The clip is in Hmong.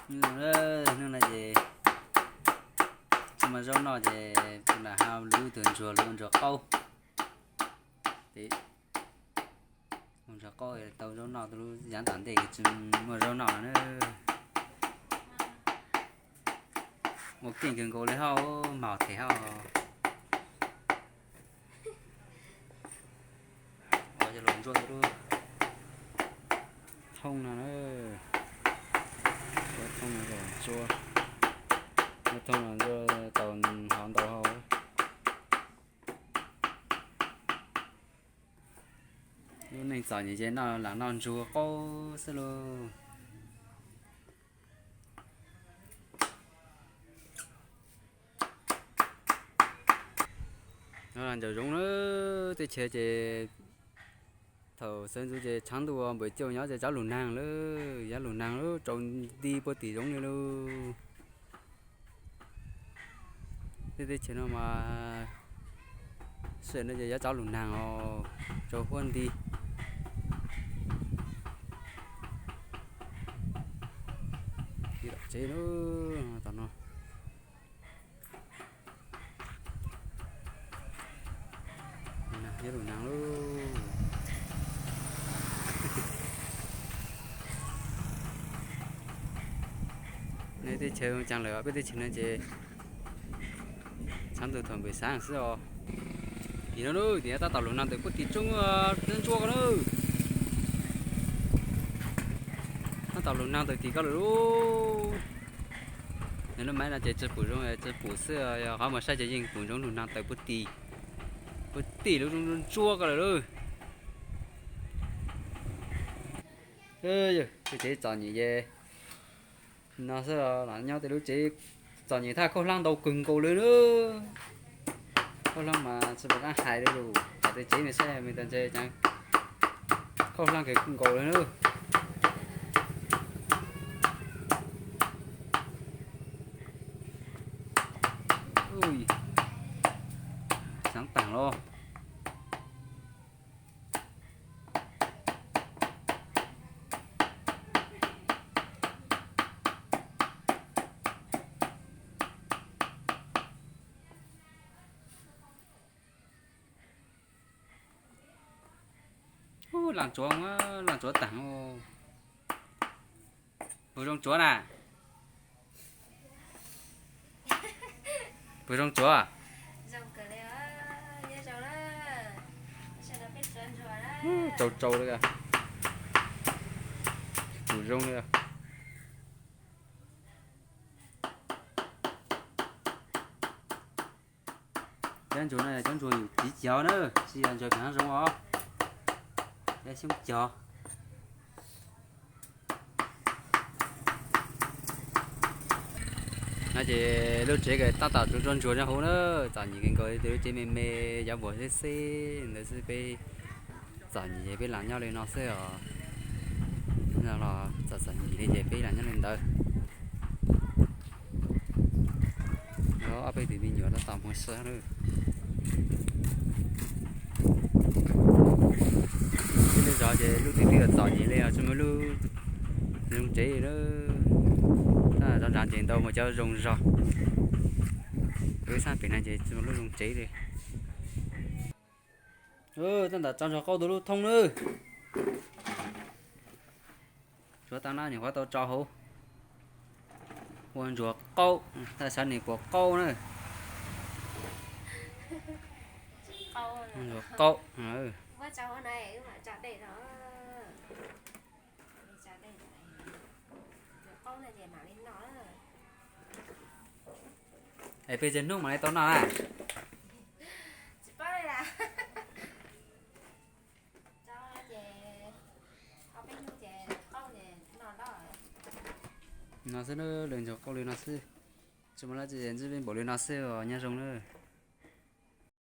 Hnub no ces tsis muaj zaub noj ces tus nam ha lub tug ntsuag, lub ntsuag qaub. Ces ua ntsuag qaub tau zaub noj, tus lub yav tom ntej tsis muaj zaub noj na. Ua keej kawg nkaus li hauj, maum them hauj. Ua cov luag ntsuab tus lub thoob no na. Ua thoob no ntsuab, ua thoob no ntsuab tau hov ntau hauj. Lub neej txom nyem ces noj lam noj ntsuag qaub xwb lauj. No ncaws zoov na, teb chaws ces thaum sawv ntxov ces tshav ntuj npawm cauj nyob ces tsav lug naag lawm, tsav lug naag lawm, tsaus nti puag tim zoov li lauj. Tej teb chaws no mas sawv ntxov ces yuav tsav lug naag os, tsaus huab nti. Tsev lawm tom no. Yuav lug naag lauj. Nej teb chaws caag lawm, peb teb chaws no ces tshav ntuj thaum npawm xaav xwb os. Tim no na, tim no tab tom lug naag tawm puag tim roob ntsuab ko na. Tab tom lug naag tawm tim ko lawm lauj. Nws lub maiv no ces tsis pum zoov, tsis pum xwb, yog qhov muag saib ces yeej pum zoov lug naag tawm puag tim, puag tim lub roob ntsuab ko lawm lauj. Lub tsev txom nyem ces no xwb, lam nyob tej lub tsev txom nyem thaj khaub hlab ntau kawg nkaus li na. Khaub hlab mas tsis pom qab hais li lawm, txog tej tsev no saib me tas ntshe khaub hlab kawg nkaus li na. Xaav taag los. Ub, laaj tsuav, laaj tsuav taag. Puas zoo tsuav na? Puas zoo tsuav? Tsaus tsaus li, puas zoo li. Cov ntsuag no yog cov ntsuag yus tiv cog na, tsis yog ntsuag pem hav zoov os. Cov xyoob cog. No ces lub tsev tab tom tsuav ntsuag nyob hauv na, txom nyem kawg nkaus, lub tsev me me, cov npuas xeb xeb ntawd xwb, peb txom nyem ces peb lam nyob li no xwb os. Los txom txom nyem li ces peb lam nyob li ntawd. Ob peb tug me nyuam tab tom mus sab lawm. Ib lub zos ces lub twg twb txom nyem li os, tsis muaj lub zoo tsev li. Zos nrad ces ntau mus cov zoo zog, peb xab pem no ces tsis muaj lub zoo tsev li. Tab tom tso ntsuag qaub tus lub thoob na. Tsuav tau na, nyuam qhuav tau tso hauv. Ua ntsuag qaub, tab sis nws puas qaub na. Ntsuag qaub. Es peb tsawg hnub mam li tau noj na? No xwb, lawv ntsuag qaub li no xwb. Tsis muaj dab tsi, ntsib peb npaum li no xwb os, nyob zoo na.